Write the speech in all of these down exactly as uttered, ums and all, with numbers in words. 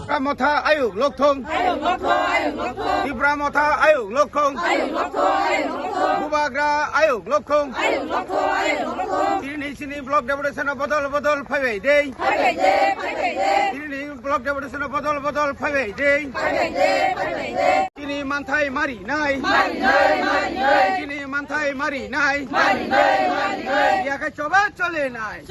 Tipra Motha ayuk lokthong. Tipra Motha ayuk lokthong. Bubagra ayuk lokthong. Tini sini block deputation o bodol bodol phaibai dei. Tini block deputation o bodol bodol phaibai dei. Tini manthai mari nai. Tini manthai mari nai. Yaka choba chole nai.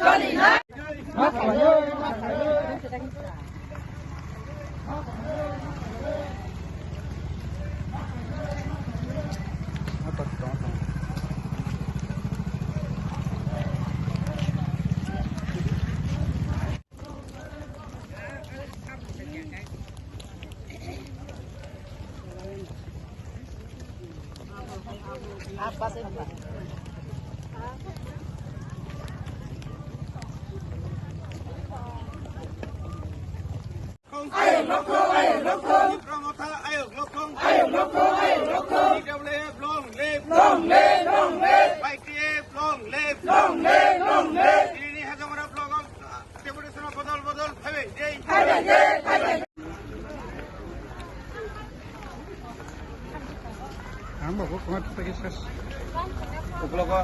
Ayuk lokthong, ayuk lokthong. Tipra Motha ayuk lokthong. Ayuk lokthong, ayuk lokthong. T W F long live. Long live, long live. Y T F long live. Long live, long live. Tini Hajamara block o, uh, deputation o bodol bodol phaibai dei. Phaibai dei, phaibai dei. Ang bago kuma tupagi ses. Uplogo.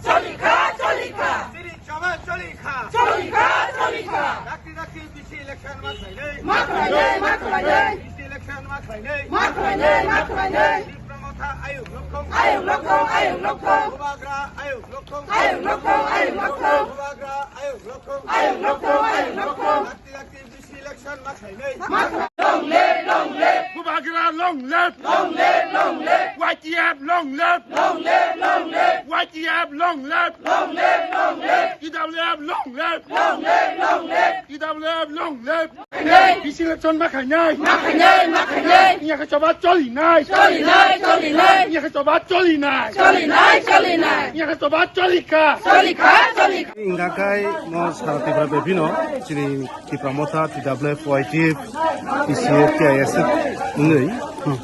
Choli kha, choli kha. Tini choba choli kha. Choli kha, choli kha. Dakti dakti B C election ma khlainai. Ma khlainai, ma khlainai. B C election ma khlainai. Ma khlainai, ma khlainai. Tipra Motha ayuk lokthong. Ayuk lokthong, ayuk lokthong. Bubagra ayuk lokthong. Ayuk lokthong, ayuk lokthong. Bubagra ayuk lokthong. Ayuk lokthong, ayuk lokthong. Dakti dakti B C election ma khlainai. Long live, long live. Bubagra long live. Long live, long live. Y T F long live. Long live, long live. Y T F long live. Long live, long live. T W F long live. Long live, long live. T W F long live. Khainai. B C election ma khainai. Ma khainai, ma khainai. Yaka choba choli nai. Choli nai, choli nai. Yaka choba choli nai. Choli nai, choli nai. Yaka choba choli kha. Choli kha, choli kha. Hingkha khe mo sara Tripura bebino chini Tipra Motha, T W F, Y T F, T C F, T I S F wngwi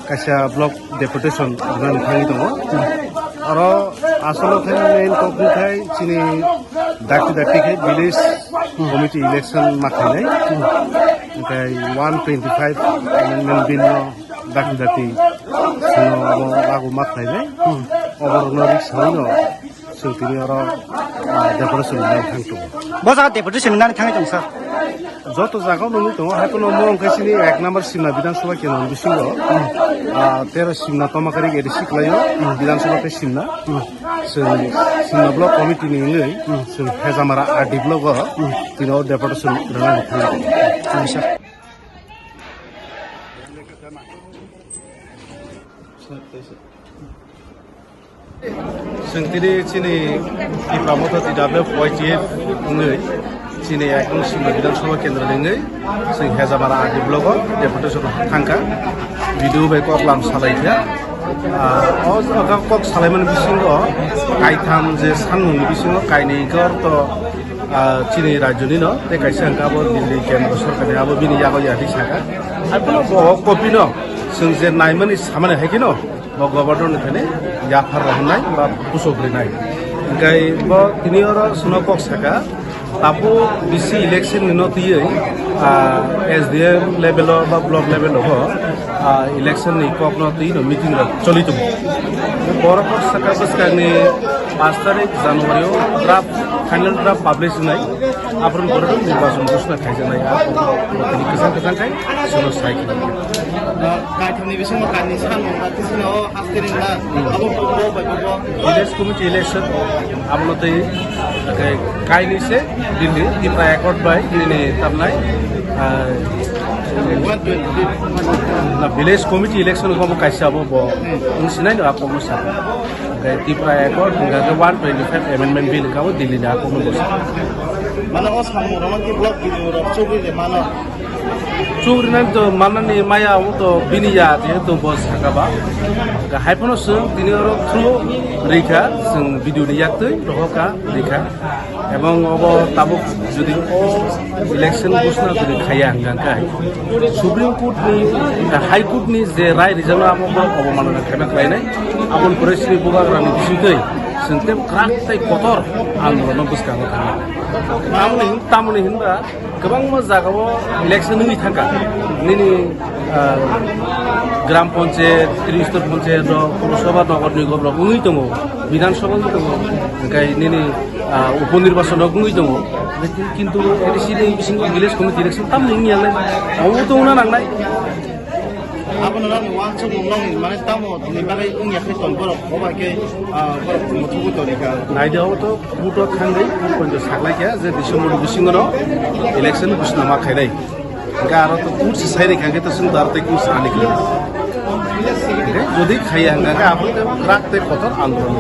kaisa block deputation rwnani thangwi tongo. Oro asolo khe main kok wngkha chini dakti dakti khe village committee election ma khainai. Hwnkhe one twenty-five amendment bill no dakti dakti sino abo lagu ma khainai. Oborokno riksawino Chwng tini oro, ah, deputation rwnani thang tongo. Bo jaga deputation rwnani thangwi tongo, sir? Joto jaga o nungwi tongo, hai phano mo wngkha chini ek number Simna Bidhan Sabha kendro ni bisingo, ah, tero Simna Tomakari A D C kwlaio, Bidhan Sabha khe Simna. Chwng Simna block committee ni wngwi, chwng Hejamara R D block o, tini o deputation rwnani thang tongo. Chwng tini chini Tipra Motha T W F Y T F wngwi chini ekdom Simna Bidhan Sabha kendro ni wngwi chwng Hejamara R D block o deputation thangkha. Video bai kok lam salai kha. Ah, o jaga kok salaimani bisingo kaitham je sanmungni bisingo kainwi khe ortho, ah, chini rajyoni no tei kaisa hwnkha abo Delhi kendro sorkar ni abo bini yago yati saka. Hai phano bo o copy no chwng je naimani samani hai kheno bo governor ni thani yaphar rok hwnwi ba pusok rinai. Hwnkhe bo tini oro chwngno kok saka, tabuk B C election ni no twiwi, ah, S D M level o ba block level o bo, ah, election ni kok no twi no meeting rok choli tongo. Borok kok saka bwskang ni paanch tarik January o draft, final draft publish wngnai. Aphuru borok nirbachon ghosna khaijaknai. Aphuru kwchang kwchang khai chwngno sai khe. Kaitham ni bisingo kainwi san wngkha, tei chwngno o haste ringna abo bo bai bo. Village committee election abono tei kainwi se bini Tipra Accord bai bini tamnai, ah, na village committee election ko bo kaisa abo bo wng sinai no ako mo sa. Hwnkhe Tipra Accord hwnkhe one twenty-five amendment bill hwnkhe abo Delhi ni ako mo sa. Mane o samung rok ki block video rok chugwi de mano. Chugrinani to manani maya o to bini ya, jehetu bo saka ba. Hai phano chwng tini oro through rikha, chwng video ni yaktwi rohorkha rikha. Ebong obo tabuk jodi o election ghosna jodi khaiya hwnkha khe Supreme Court ni, High Court ni je rai rijak no abo bo obomanana khaina khlainai. Aboni pore chini bubagra ni bisingtwi Chwng tei kwrak tei kotor andolonno bwskango thangwi. Tamoni hin-, tamoni hinba kwbangma jagao election wngwi thangkha. Nini, ah, gram panchayat, tristor panchayat rok, Purusabha, Nagar Nigam rok wngwi tongo, Bidhan Sabha wngwi tongo, hwnkhe nini, ah, upo nirbachon rok wngwi tongo. Kintu A D C ni bisingo village committee election tamni wngya le, obo to wngna nangnai. Abono nokni uansukmung nokni mane tamo ni bagwi wngya khe ton borok, bo bai khe, ah, borok muthubui toni kha. Naidi obo to vote o thangwi, vote poito saklai kha je December ni bisingo no election ghoshona ma khainai. Hingke aro to vote se sai rikha khe to chwng to aro tei vote sani khe. Hingke jodi khaiya hingka khe abo khe kwrak tei kotor andolon.